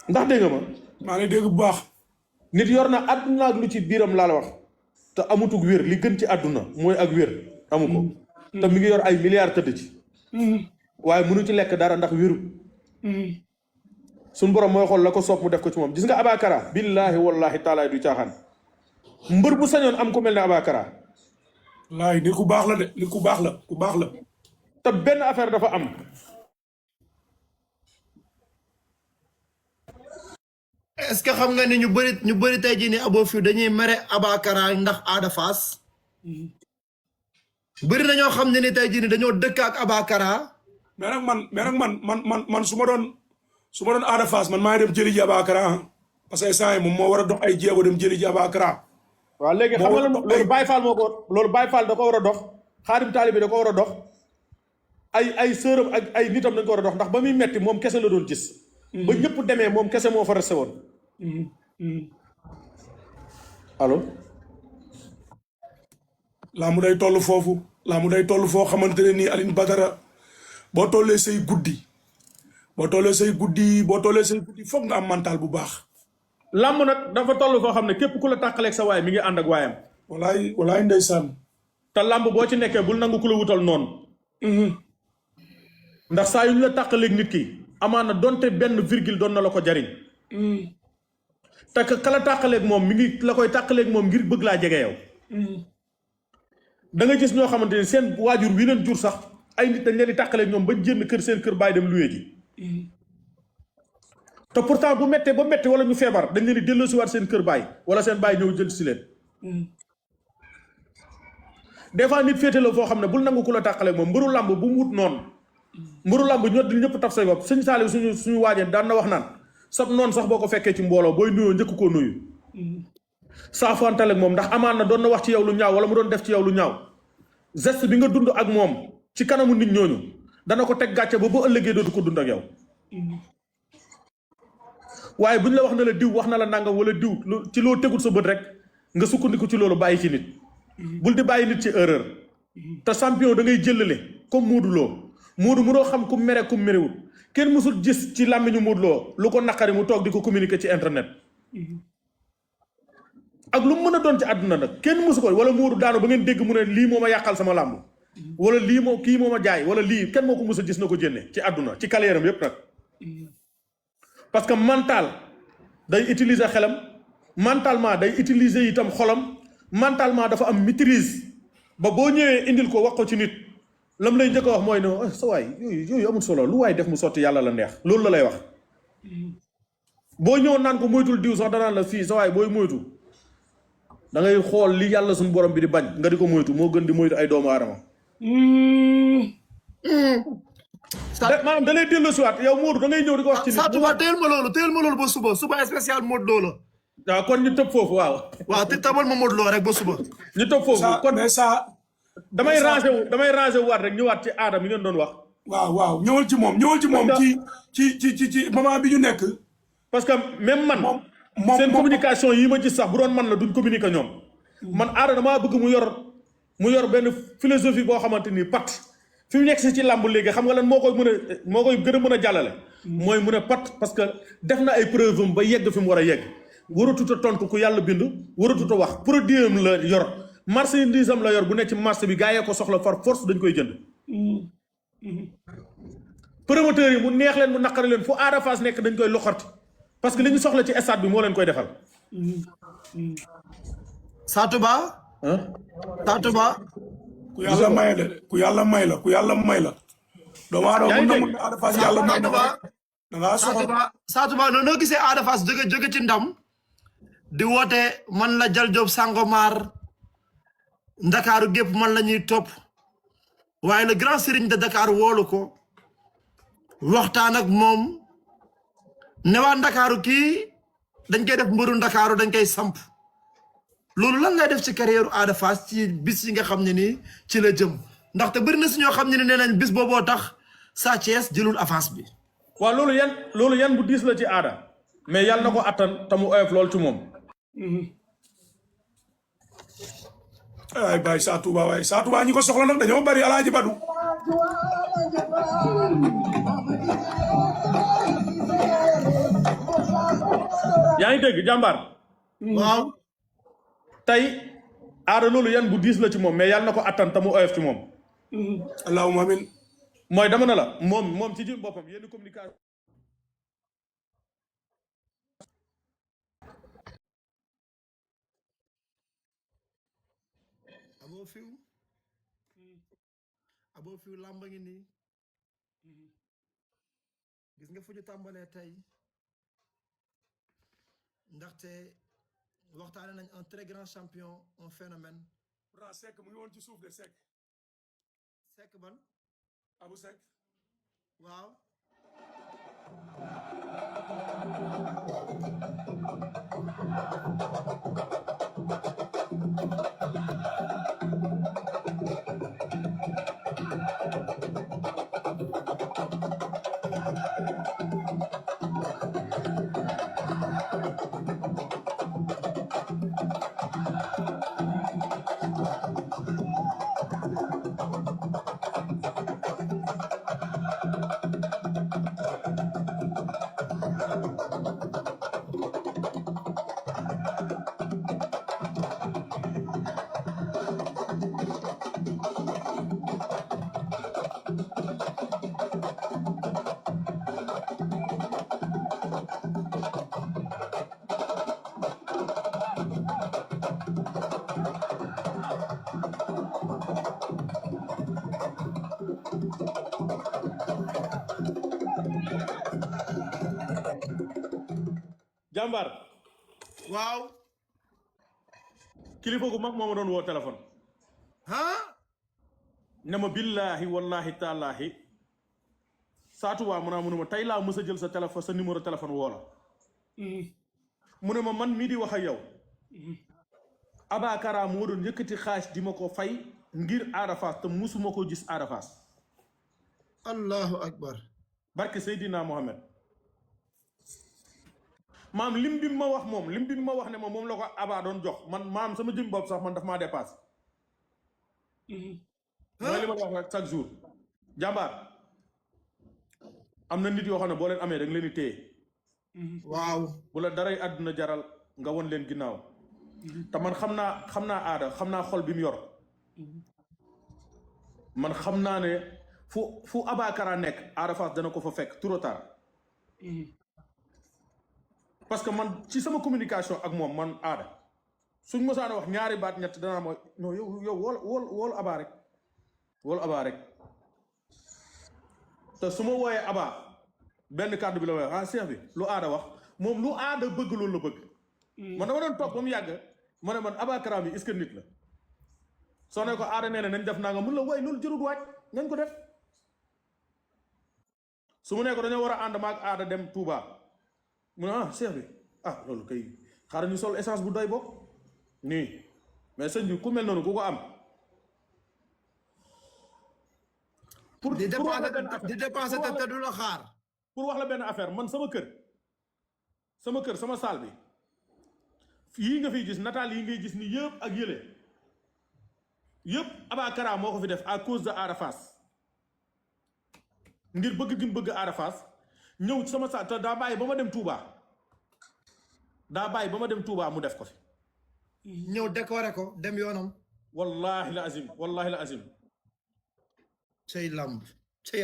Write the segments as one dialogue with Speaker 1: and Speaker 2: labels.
Speaker 1: ndax dégg nga ma.
Speaker 2: maa ngi dégg bu baax.
Speaker 1: nit yor na àdduna ak lu ci biiram laa la wax te amutug wér li gën ci àdduna mooy ak wér amu ko te mi ngi yor ay milliards tëdd ci waaye mënu ci lekk dara ndax wéru suñu borom mooy xool la ko soob mu def ko ci moom gis nga Abakara billaahi wallaahi taalaay du caaxaan mbër bu sañoon am ku mel ne Abakara
Speaker 2: laay nit ku baax la de nit ku baax la ku baax la
Speaker 1: te benn affaire dafa am
Speaker 3: est-ce que xam nga ni ñu bëri tey jii ni Abo Fiw dañuy mere Abakara ndax Ada Fass bëri na ñoo xam ne ni tey jii ni dañoo dëkk ak Abakara
Speaker 2: mais nag man su ma doon Ada Fass man maa ngi dem jëli ji Abakara parce que instant yi moom moo war a dox ay jéego dem jëli ji Abakara
Speaker 1: waaw léegi xam nga loolu Baye Fall moo ko loolu Baye Fall da ko war a dox Xaadim Taalibi da ko war a dox ay sëram ak ay nitam dañ ko war a dox ndax ba muy metti moom kese la doon gis ba ñëpp demee moom kese moo fa resté woon allo
Speaker 2: laamu day toll foofu laamu day toll foo xamante ne nii Alioune Badara boo tollee say guddi foog nga am mental bu baax
Speaker 1: làmb nag dafa toll foo xam ne képp ku la tàqaleeg sa waay mi ngi ànd ak waayam
Speaker 2: walaay ndeysaan
Speaker 1: te làmb boo ci nekkee bul nangu ku la wutal noonu ndax saa yu ñu la tàqaleeg nit ki amaana donte benn virgule doon na la ko jariñ te ka la tàqaleeg moom mi ngi la koy tàqaleeg moom ngir bëgg laa jege yow da nga gis ñoo xamante ne seen waajur wi leen jur sax ay nit dañ leen di tàqaleeg ñoom ba jënd kër seen kër bàyyi dem luye ji te pourtant bu méttee ba méttee wala ñu feebar dañ leen di delloosiwaat seen kër bàyyi wala seen bàyyi ñëw jël si leen des fois nit féete la foo xam ne bul nangu ku la tàqaleeg moom mbëru làmb bu mu wut noonu mbëru làmb ñoo di ñëpp taf say bopp sëñ Saaliw suñu waajeen daan na wax naan sab noonu sax boo ko fekkee ci mbooloo booy nuyoo njëkk koo nuyu saafantaleeg moom ndax amaan na doon na wax ci yow lu ñaaw wala mu doon def ci yow lu ñaaw geste bi nga dund ak moom ci kanamu nit ñooñu dana ko teg gàcce ba bu ëllëgee dootu ko dund ak yow waaye bu ñu la wax na la diw wax na la nangam wala diw ci loo tegul sa bët rek nga sukkandiku ci loolu bàyyi ci nit bul di bàyyi nit ci erreur te champion da ngay jëllale comme Modou Lo Modou mënoo xam ku mere ku merewul kenn mësul gis ci làmmiñu Modou Lo lu ko naqari mu toog di ko communiquer ci internet ak lu mu mën a doon ci àdduna nag kenn mësu ko wala Modou daanu ba ngeen dégg mu ne lii moo ma yàqal sama làmb wala lii moo kii moo ma jaay wala lii kenn moo ko mës a gis na ko jénne ci àdduna ci carrière am yépp nag parce que mental day utiliser xelam mentalement day utiliser itam xolam mentalement dafa am maîtrise ba boo ñëwee indil ko wax ko ci nit lam lay njëkk a wax mooy ne sa waay yooyu amul solo lu waay def mu sotti yàlla la neex loolu la lay wax boo ñëw naan ko moytul diw sax danaan la fii sa waay booy moytu da ngay xool li yàlla suñu borom bi di bañ nga di ko moytu moo gën di moytu ay doomu aadama maanaam da lay dellu si waat yow Modou da ngay ñëw di ko wax ci nit
Speaker 3: Satou téyel ma loolu ba suba spécial Modou Lo la
Speaker 1: waaw kon ñu tëb foofu waaw
Speaker 3: te tabal ma Modou Lo rek ba suba
Speaker 1: ñu tëb foofu kon
Speaker 2: mais ça
Speaker 1: damay rangé wu waat rek ñëwaat ci aada mi ngeen doon wax
Speaker 2: waaw ñëwal ci moom ci moment bi ñu nekk
Speaker 1: parce que même man seen communication yi ma gis sax bu doon man la duñ communiquer ñoom man aada damaa bëgg mu yor benn philosophie boo xamante ni pat fi mu nekk si ci làmb léegi xam nga lan moo koy gën a mën a jàllale mooy mu ne pat parce que def na ay preuve am ba yegg fi mu war a yegg waratut a tontu ku yàlla bind waratut a wax produit am la yor marchandise am la yor bu nekk ci marché bi gaa yee ko soxla par force dañ koy jënd promoteurs yi mu neex leen mu naqari leen fu Ada Fass nekk dañ koy loxorti parce que li ñu soxla ci stade bi moo leen koy defal
Speaker 3: Satou Ba
Speaker 2: ku yàlla may la ku yàlla may la doomu aadama mun na mun Ada Fass yàlla may na da ngaa soxla
Speaker 3: Satou Ba noo gisee Ada Fass jóge ci ndam di woote man la Jal Diop Sangomar Ndakaaru gépp man la ñuy topp waaye le grand serigne de Dakar woolu ko waxtaan ak moom ne waa Ndakaaru kii dañ koy def mbëru Ndakaaru dañ koy samp loolu lan ngay def ci carrière Ada Fass ci bis yi nga xam ne nii ci la jëm ndaxte bëri na si ñoo xam ne nee nañ bis booboo tax Sa Thiès jëlul avance bi.
Speaker 1: waaw loolu yan bu diis la ci Ada mais yàlla na ko attan te mu oyof lool ci moom.
Speaker 2: ay bàyyi Sa Touba ñi ko soxla nag dañoo bari Alaaji Badu
Speaker 1: yaa ngi dégg jàmbaar
Speaker 3: waaw
Speaker 1: tey aada loolu yan bu diis la ci moom mais yàlla na ko attan te mu oyof ci moom
Speaker 2: allahumma amin
Speaker 1: mooy dama ne la moom ci jëm boppam yenn communication
Speaker 3: Abo Fiw làmb ngi nii gis nga fu ñu tàmbalee tey ndaxte waxtaane nañ un très grand champion un phénomène
Speaker 2: pourtant Seck mu ngi woon ci suuf de Seck
Speaker 3: ban
Speaker 2: Abou Seck
Speaker 3: waaw
Speaker 1: jàmbaar
Speaker 3: waaw
Speaker 1: kilifa gu mag moo ma doon woo téléphone ne ma billaahi wallahi taalaahi saatuwaa munuma tey laa mës a jël sa téléphone sa numéro téléphone woo la mu ne ma man mii di wax ak yow Abakara moo doon yëkkati xaalis di ma ko fay ngir Ada Fass te musuma ko gis Ada Fass
Speaker 3: allahu akbar
Speaker 1: barke Seydina Mohamed maam lim bi ma wax moom lim bi ma wax ne moom la ko Aba doon jox man maam sama jëm bopp sax man daf maa dépassé mooy li ma wax rek chaque jour jàmbaar am na nit yoo xam ne boo leen amee da nga leen di téye
Speaker 3: waaw
Speaker 1: bu la daray àdduna jaral nga won leen ginnaaw te man xam naa Ada xam naa xol bi mu yor man xam naa ne fu Abakara nekk Ada Fass dana ko fa fekk trop tard parce que man ci sama communication ak moom man Ada suñ mosaan a wax ñaari baat ñett danaa mooy non yow wool Aba rek wool Aba rek te su ma wooyee Aba benn kàddu bi la wax Cheikh bi lu Ada wax moom lu Ada bëgg loolu la bëgg man dama doon toog ba mu yàgg ma ne man Abakara bi est-ce que nit la soo ne ko Ada nee na nañ def naa nga mun la way loolu jërul waaj nañ ko def su mu ne ko dañoo war a ànd maag Ada dem Touba mu ne Cheikh bi loolu kay xaaral ñu sol essence bu doy bokk nii mais sëñ bi ku mel noonu ku ko am pour
Speaker 3: di dépenser te du la xaar
Speaker 1: pour wax la benn affaire man sama kër sama salle bi yii nga fiy gis nataal yi ngay gis ni yëpp ak yële yëpp Abakara moo ko fi def à cause de Ada Fass ngir bëgg gi mu bëgg Ada Fass ñëw ci sama salle te daa bàyyi ba ma dem Touba mu def ko fi
Speaker 3: ñëw décorer ko dem yoonam
Speaker 1: wallahi la azim
Speaker 3: cey lamb cey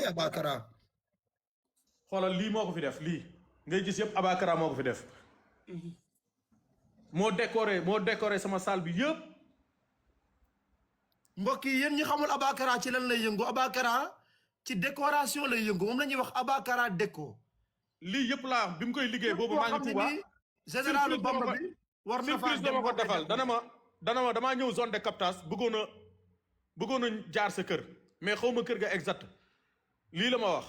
Speaker 3: Abakara
Speaker 1: xoolal lii moo ko fi def lii ngay gis yëpp Abakara moo ko fi def moo décoré sama salle bi yëpp
Speaker 3: mbokk yi yéen ñi xamul Abakara ci lan lay yëngu Abakara ci décoration lay yëngu moom la ñuy wax Abakara déco
Speaker 1: lii yëpp laa bi mu koy liggéey boobu maa ngi Touba
Speaker 3: général Bamba bi war na faa
Speaker 1: surprise dama ko defal dana ma damaa ñëw zone de captage bëggoon a jaar sa kër mais xaw ma kër ga exact lii la ma wax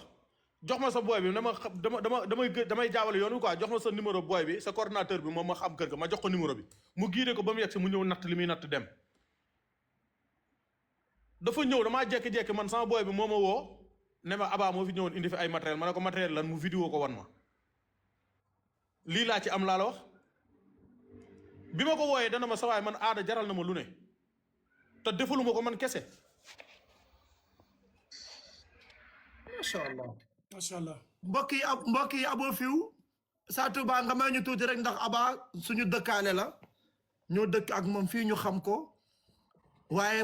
Speaker 1: jox ma sa booy bi damay jaawale yoon wi quoi jox ma sa numéro booy bi sa coordinateur bi moom ma xam kër ga ma jox ko numéro bi mu giide ko ba mu yegg si mu ñëw natt li muy natt dem dafa ñëw damaa jekki-jekki man sama booy bi moo ma woo ne ma Aba moo fi ñëwoon indi fi ay matériel ma ne ko matériel lan mu vidéo ko wan ma lii laa ci am laa la wax bi ma ko wooyee dana ma sawaay man Ada jaral na ma lu ne te defaluma ko man kese
Speaker 3: macha allah
Speaker 2: macha allah
Speaker 3: mbokk yi Abo Fiw Sa Touba nga may ñu tuuti rek ndax Aba suñu dëkkaale la ñoo dëkk ak moom fii ñu xam ko waaye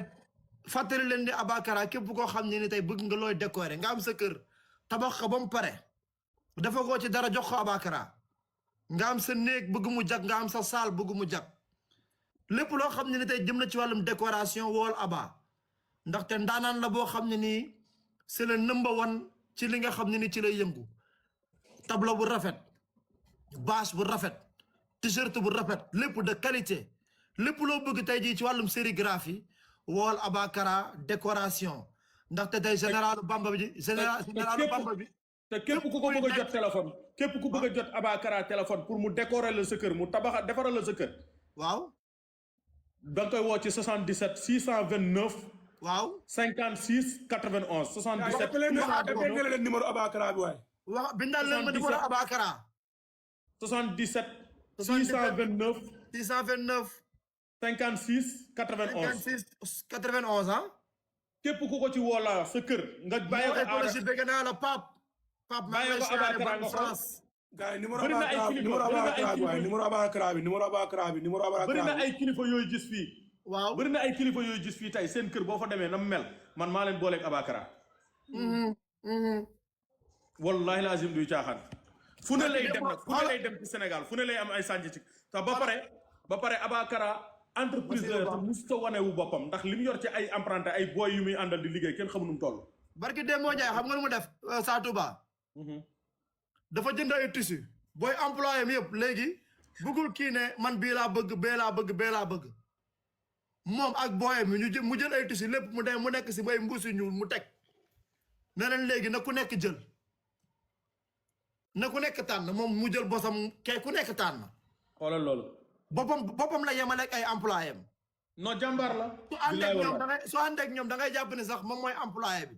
Speaker 3: fàttali leen ni Abakara képp koo xam ne ni tey bëgg nga looy décorer nga am sa kër tabax ko ba mu pare dafa koo ci dara jox ko Abakara nga am sa néeg bëgg mu jag nga am sa saal bëgg mu jag lépp loo xam ne ni tey jëm na ci wàllum décoration wool Aba ndaxte ndaanaan la boo xam ne nii c'est le number one ci li nga xam ne ni ci lay yëngu tableau bu rafet bâche bu rafet t-shirt bu rafet lépp de qualité lépp loo bëgg tey jii ci wàllum sérigraphie wool Abakara décoration ndaxte tey général Bamba bi général Bamba bi
Speaker 1: te képp ku ko bëgg a jot téléphone képp ku bëgg a jot Abakara téléphone pour mu décorer la sa kër mu tabax defaral la sa kër
Speaker 3: waaw
Speaker 1: da nga koy woo ci 77 629
Speaker 3: waaw
Speaker 1: 56 91 77
Speaker 2: appelé leen numéro Abakara bi waaye
Speaker 3: wax bindal leen ma numéro Abakara
Speaker 1: 77 629
Speaker 3: 629
Speaker 1: 56 91
Speaker 3: 56 91 ah
Speaker 1: képp ku ko ci woo la sa kër nga bàyyi ko
Speaker 3: écologie bëgg naa la Pape
Speaker 1: bàyyi ko Abakara nga
Speaker 3: France
Speaker 2: gars yi numéro
Speaker 1: bëri na ay
Speaker 2: Abakara bi waaye numéro Abakara bi
Speaker 1: bëri na ay kilifa yooyu gis fii
Speaker 3: waaw
Speaker 1: bëri na ay kilifa yooyu gis fii tey seen kër boo fa demee na mu mel man maa leen booleeg Abakara wallahi lazim duy caaxaan fu ne lay dem nag fu ne lay dem ci Sénégal fu ne lay am ay sànc ci te ba pare Abakara entreprise la te musta wane wu boppam ndax li mu yor ci ay emprunté ay boy yu muy àndal di liggéey kenn xamu nu mu toll
Speaker 3: barki Demba Ndiaye xam nga lu mu def Sa Touba dafa jënd ay tissu booy employé mi yëpp léegi bëggul kii ne man bii laa bëgg bee laa bëgg bee laa bëgg moom ak booyam mi mu jël ay tissu lépp mu nekk si bay mbuusi ñuul mu teg ne leen léegi na ku nekk jël na ku nekk tànn moom mu jël bosam kay ku nekk tànn
Speaker 1: xoolal loolu
Speaker 3: boppam la yemale ak ay employé am
Speaker 1: non jàmbaar la
Speaker 3: soo ànd ak ñoom da ngay jàpp ne sax moom mooy employé bi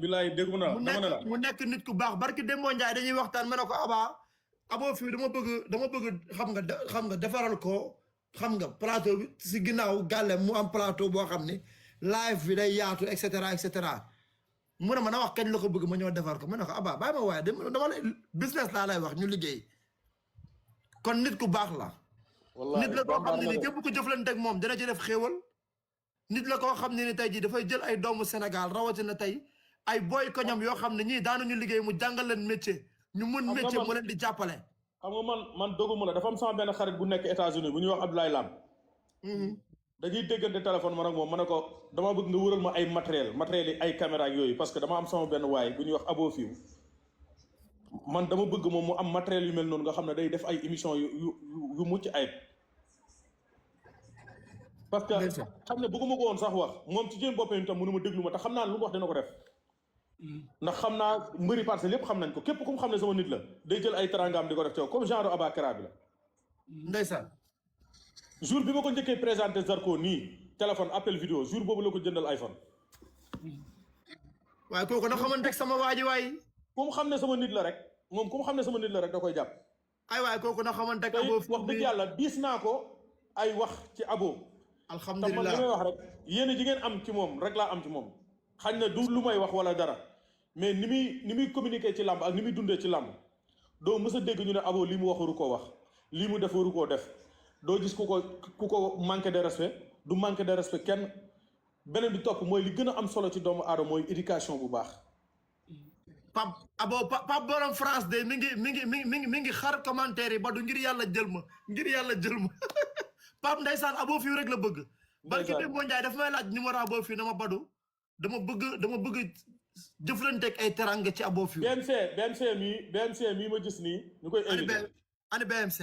Speaker 1: bilaay dégg na
Speaker 3: mu nekk nit ku baax barki Demba Ndiaye dañuy waxtaan ma ne ko Abo fii dama bëgg xam nga defaral ko xam nga plateau bi si ginnaaw gàlle mu am plateau boo xam ni live bi day yaatu et cetera mu ne ma na wax kañ la ko bëgg ma ñëw defar ko ma ne ko Aba bàyyi ma waaye dama lay business laa lay wax ñu liggéey kon nit ku baax la nit la koo xam ne ni képp ku jëflanteeg moom dina ci def xéewal nit la koo xam ne ni tey jii dafay jël ay doomu Sénégal rawatina tey ay boy ko ñoom yoo xam ne ñii daanuñu liggéey mu jàngal leen métier ñu mën métier mu leen di jàppale
Speaker 1: xam nga man doguma la dafa am sama benn xarit bu nekk États-Unis bu ñuy wax Abdoulaye Lam dañuy déggante téléphone man ak moom ma ne ko dama bëgg nga wëral ma ay matériel yi ay caméra ak yooyu parce que dama am sama benn waay bu ñuy wax Abo Fiw man dama bëgg moom mu am matériel yu mel noonu nga xam ne day def ay émission yu mucc ayib parce que xam ne bëgguma ko woon sax wax moom ci jëm boppam itam mënu ma déglu ma te xam naa lu mu wax dina ko def ndax xam naa mbëri parce que lépp xam nañ ko képp ku mu xam ne sama nit la day jël ay tarangaam di ko def ci comme genre Abakara bi la
Speaker 3: ndeysaan
Speaker 1: jour bi ma ko njëkkee présenté Zarko nii téléphone appel vidéo jour boobu la ko jëndal iPhone
Speaker 3: waaye kooku na xamante ak sama waa ji waay
Speaker 1: ku mu xam ne sama nit la rek moom ku mu xam ne sama nit la rek da koy jàpp
Speaker 3: ay waaye kooku na xamante ak Abo
Speaker 1: wax dëgg yàlla diis naa ko ay wax ci Abo
Speaker 3: alhamdulilah
Speaker 1: te man li may wax rek yéen ji ngeen am ci moom rek laa am ci moom xañ na du lu may wax wala dara mais ni muy communiquer ci làmb ak ni muy dundee ci làmb doo mës a dégg ñu ne Abo lii mu wax waru koo wax lii mu def waru koo def doo gis ku ko manqué de respect du manqué de respect kenn beneen bi topp mooy li gën a am solo ci doomu aadama mooy éducation bu baax
Speaker 3: Pape borom France de mi ngi xar commentaire yi ba du ngir yàlla jël ma Pape ndeysaan Abo Fiw rek la bëgg barki Demba Ndiaye dafa may laaj numéro Abo Fiw dama badu dama bëgg jëflanteeg ay teranga ci Abo Fiw
Speaker 1: BMC mii ma gis nii ñu koy invité
Speaker 3: ani BMC